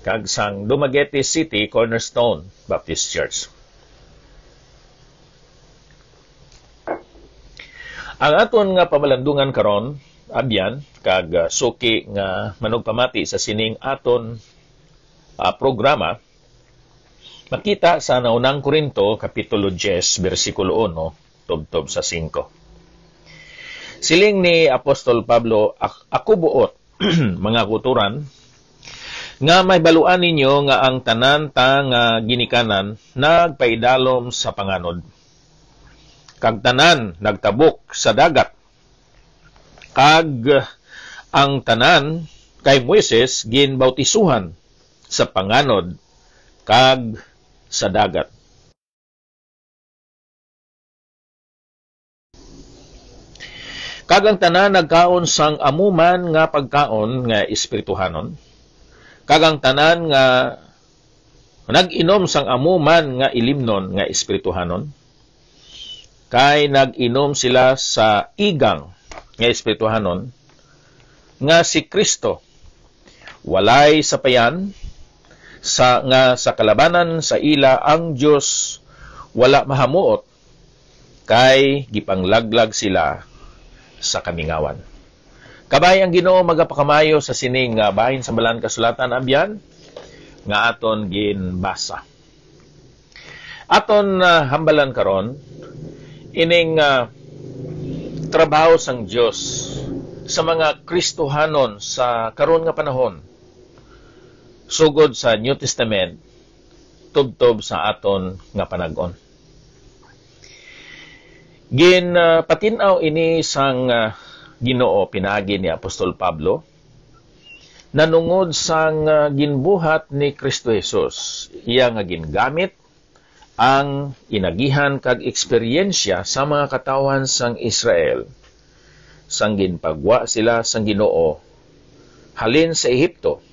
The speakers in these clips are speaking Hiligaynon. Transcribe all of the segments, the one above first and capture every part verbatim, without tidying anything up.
kag sang Dumaguete City Cornerstone Baptist Church. Ang aton nga pamalandungan karon, abyan, kag, ah, suki nga manugpamati sa sining aton, ah, programa, makita sa Naunang Corinto, Kapitulo diyes, bersikulo uno, tubtob sa singko. Siling ni Apostol Pablo, "Ak-, ako buot, mga kauturan, nga mahibaluan ninyo nga ang tanan ta nga ginikanan nagpaidalom sa panganod, kag tanan nagtabok sa dagat, kag ang tanan kay Moises ginbautisuhan sa panganod kag sa dagat." Kag ang tanan nagkaon sang amo man nga pagkaon nga espirituhanon, kag ang tanan nga nag-inom sang amo man nga ilimnon nga espirituhanon, kay nag-inom sila sa igang nga espirituhanon, nga si Cristo. Walay sapayan sa, nga sa kalabanan sa ila ang Dios wala mahamuot, kay gipanglaglag sila sa kamingawan. Kabay ang Ginoo magapakamayo sa sining nga bahin sa Balaan Kasulatan, abyan, nga aton ginbasa. Aton, ah, hambalan karon ining, ah, trabaho sang Dios sa mga Kristohanon sa karon nga panahon, sugod sa New Testament tubtob sa aton nga panag-on. Gin, ah, patin-aw ini sang, ah, Ginoo pinaagi ni Apostol Pablo nanungod sang, ah, ginbuhat ni Cristo Jesus, iya nga gingamit ang inagihan kag eksperyensya sa mga katawhan sang Israel, sang ginpagwa sila sang Ginoo halin sa Egipto,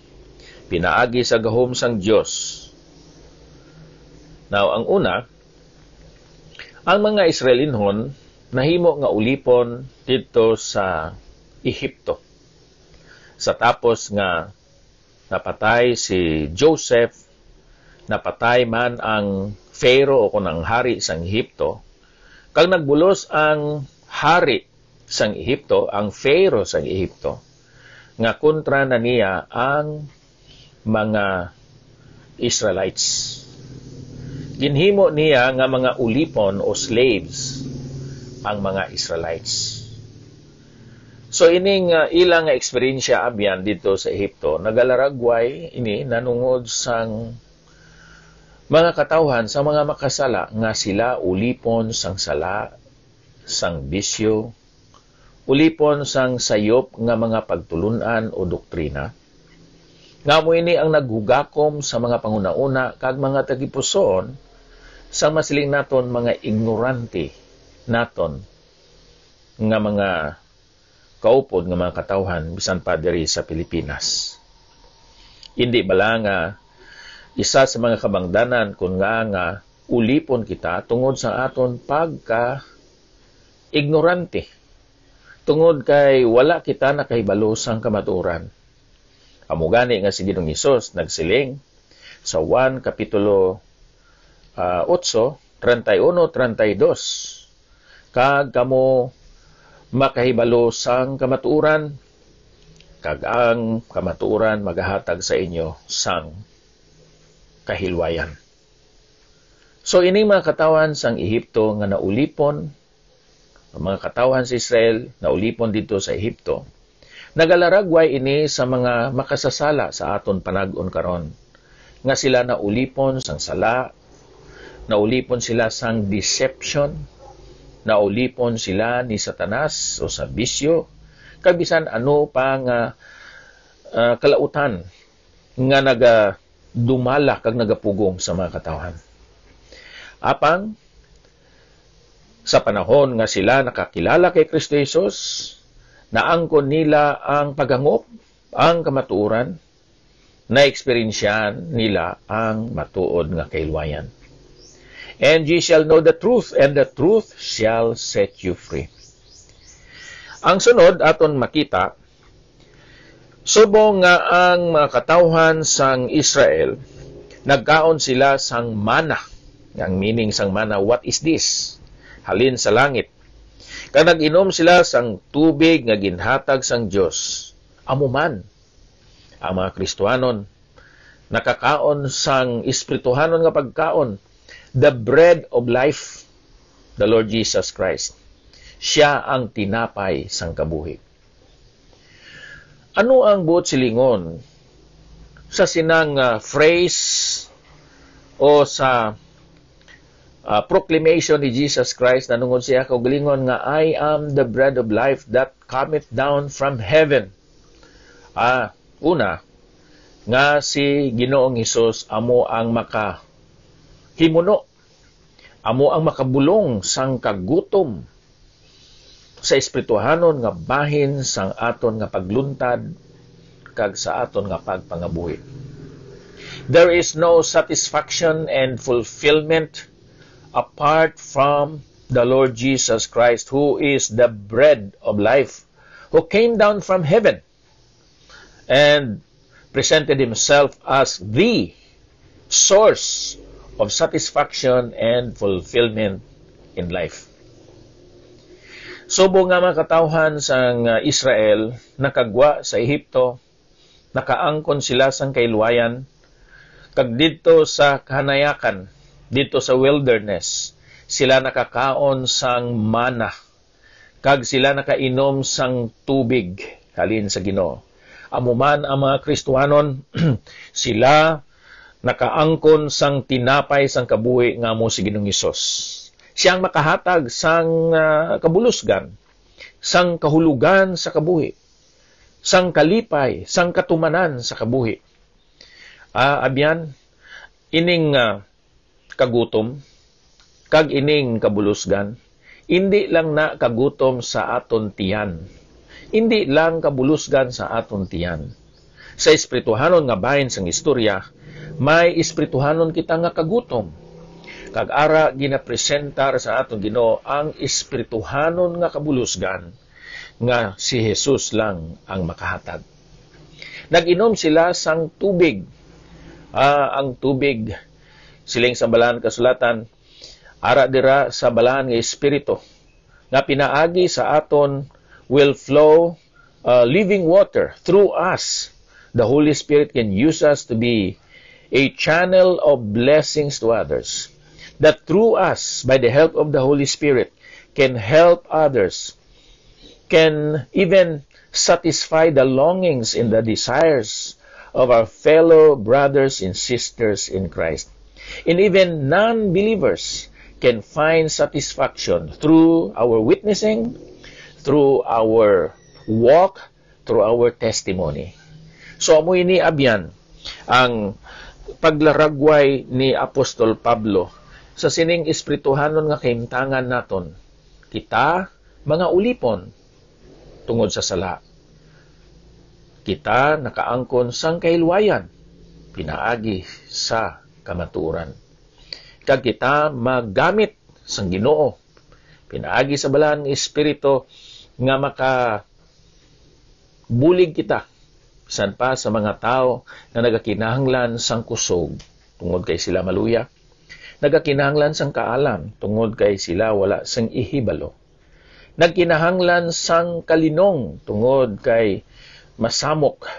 pinaagi sa gahom sang Dios. Now, ang una, ang mga Israelinhon nahimo nga ulipon didto sa Egipto. Sa tapos nga napatay si Joseph, napatay man ang Pharaoh o kon ang hari sang Egipto, kag nagbulos ang hari sang Egipto, ang Pharaoh sang Egipto, nga kontra na niya ang mga Israelites. Ginhimo niya nga mga ulipon o slaves ang mga Israelites. So, ining, ah, ila nga eksperyensya abyan didto sa Egipto, nagalaragway ini nanungod sang mga katawhan, sa mga makasala nga sila ulipon sang sala, sang bisyo, ulipon sang sayop nga mga pagtulun-an o doktrina, nga amo ini ang naghugakom sa mga panghunahuna kag mga tagipusoon, sa masiling naton, mga ignorante naton nga mga kaupod nga mga katawhan, bisan pa diri sa Pilipinas. Indi bala nga isa sa mga kabangdanan kon ngaa nga ulipon kita tungod sa aton pagka-ignorante, tungod kay wala kita nakahibalo sang kamatuoran? Amo gani nga si Ginoong Hesus nagsiling sa Juan Kapitulo, ah, otso, treinta y uno, treinta y dos, "Kag kamo makahibalo sang kamatuoran, kag ang kamatuoran magahatag sa inyo sang kahilwayan." So, ining mga katawhan sang Ehipto nga naulipon, ang mga katawhan sa Israel naulipon didto sa Ehipto, nagalaragway ini sa mga makasasala sa aton panag-on karon, nga sila naulipon sang sala, naulipon sila sang deception, naulipon sila ni Satanas o sa bisyo, kag bisan ano pa nga, ah, kalautan nga nagadumala kag nagapugong sa mga katawhan. Apang sa panahon nga sila nakakilala kay Kristo Jesus, naangkon nila ang paghangop, ang kamatuoran, naeksperyensyahan nila ang matuod nga kahilwayan. "And ye shall know the truth, and the truth shall set you free." Ang sunod aton makita, Subong nga ang mga katawhan sang Israel, nagkaon sila sang mana. Ang meaning sang mana, what is this? Halin sa langit. Kag nag-inom sila sang tubig nga ginhatag sang Dios. Amo man, ang mga Kristiyanon nakakaon sang espirituhanon nga pagkaon, the bread of life, the Lord Jesus Christ. Siya ang tinapay sang kabuhi. Ano ang buot silingon sa sinang, ah, phrase o sa, ah, proclamation ni Jesus Christ nanungod siya kaugalingon nga, "I am the bread of life that cometh down from heaven"? Ah, una, nga si Ginoong Hesus amo ang makahimuno, amo ang makabulong sang kagutom sa espirituhanon nga bahin sang aton nga pagluntad kag sa aton nga pagpangabuhi. There is no satisfaction and fulfillment apart from the Lord Jesus Christ, who is the bread of life, who came down from heaven and presented himself as the source of satisfaction and fulfillment in life. Subong nga mga katawhan sang, uh, Israel nakagwa sa Ehipto, nakaangkon sila sang kahilwayan, kag didto sa kahanayakan, didto sa wilderness, sila nakakaon sang mana, kag sila nakainom sang tubig halin sa Ginoo. Amo man ang mga Kristiyanon, sila nakaangkon sang tinapay sang kabuhi nga amo si Ginoong Hesus. Siya ang makahatag sang, ah, kabulusgan, sang kahulogan sa kabuhi, sang kalipay, sang katumanan sa kabuhi. Ah, abyan, ining, ah, kagutom, kag ining kabulusgan, indi lang na kagutom sa aton tiyan, indi lang kabulusgan sa aton tiyan. Sa espirituhanon nga bahin sang istorya, may espirituhanon kita nga kagutom. Kag ara ginapresentar sa aton Ginoo ang espirituhanon nga kabulusgan nga si Jesus lang ang makahatag. Nag-inom sila sang tubig. Ah, ang tubig, siling sa Balaan Kasulatan, ara dira sa Balaan nga Espiritu, nga pinaagi sa aton will flow, uh, living water through us. The Holy Spirit can use us to be a channel of blessings to others. That through us, by the help of the Holy Spirit, can help others, can even satisfy the longings and the desires of our fellow brothers and sisters in Christ. And even non-believers can find satisfaction through our witnessing, through our walk, through our testimony. So, amo ini, abyan, ang paglaragway ni Apostol Pablo sa sining espirituhanon nga kahimtangan naton. Kita, mga ulipon, tungod sa sala. Kita nakaangkon sang kahilwayan pinaagi sa kamatuoran. Kag kita magamit sang Ginoo pinaagi sa Balaan nga Espiritu nga makabulig kita, bisan pa sa mga tawo nga nagakinahanglan sang kusog, tungod kay sila maluya, nagakinahanglan sang kaalam, tungod kay sila wala sing ihibalo, nagkinahanglan sang kalinong, tungod kay masamok,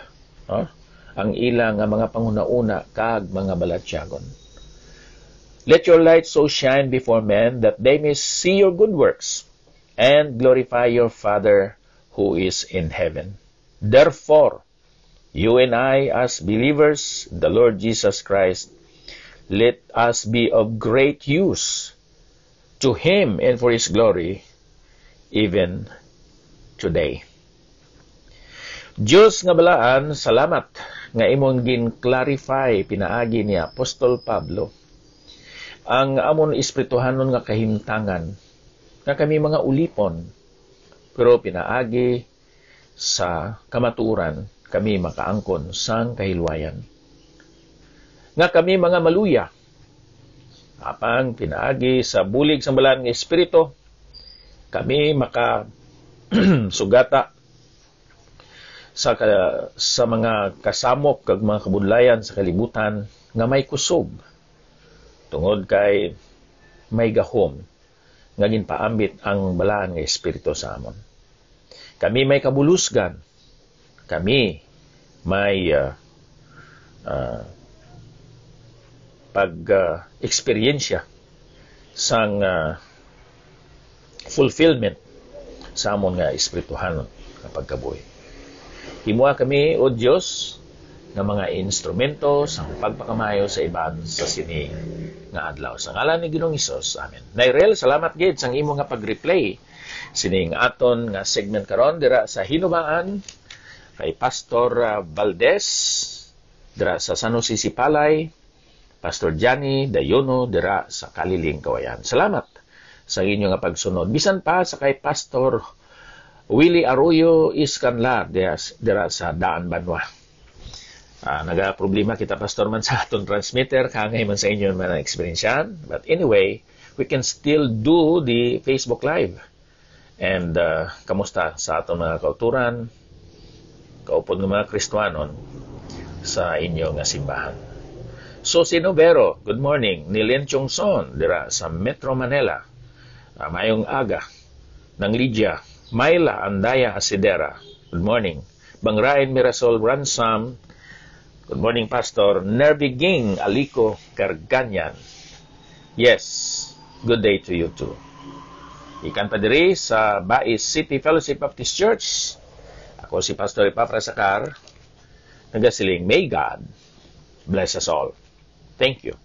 ha, ang ila nga mga panghunahuna kag mga balatyagon. Let your light so shine before men that they may see your good works and glorify your Father who is in heaven. Therefore, you and I, as believers in the Lord Jesus Christ, let us be of great use to Him and for His glory, even today. Diyos nga balaan, salamat nga imong gin-clarify pinaagi ni Apostol Pablo ang amon espirituhanon nga kahimtangan, nga kami mga ulipon, pero pinaagi sa kamatuoran kami makaangkon sang kahilwayan, nga kami mga maluya, apang pinaagi sa bulig sang Balaan nga Espiritu, kami maka sugata sa ka-, sa mga kasamok kag mga kabudlayan sa kalibutan nga may kusog, tungod kay may gahom nga ginpaambit ang Balaan nga Espiritu sa amon. Kami may kabulusgan, kami may, ah, ah, pag, ah, eksperyensya sang, ah, fulfillment sa amon nga espirituhanon nga pagkabuhi. Himoa kami, O Dios, nga mga instrumento sang pagpakamaayo sa iban sa sini nga adlaw. Sa ngalan ni Ginoong Hesus, amen. Nairel, salamat gid sang imo nga pag-replay sining aton nga segment karon dira sa Hinubaan kay Pastor, ah, Valdez dira sa San Jose Sipalay, Pastor Johnny Dayono dira sa Kaliling, Kawayan. Salamat sa inyo nga pagsunod. Bisan pa sa kay Pastor Willie Arroyo Iscanlar dira, dira sa Daan Banwa. Ah, nagaproblema kita, Pastor, man sa aton transmitter, kaangay man sa inyo man ang eksperyensyahan. But anyway, we can still do the Facebook Live. And, uh, kamusta sa aton mga kauturan, kaupod nga mga Kristiyanon sa inyo nga simbahan? Susi Novero, good morning. Nilin Chungson, dira sa Metro Manila. Ah, mayong aga. Nang Lydia, Myla Andaya Asidera, good morning. Bangrain Mirasol Ransam, good morning, Pastor. Nervy Ging Alico Carganyan, yes, good day to you too. Ikan pa diri sa Bais City Fellowship Baptist Church, ako si Pastor Epafras Acar, nagasiling, may God bless us all. Thank you.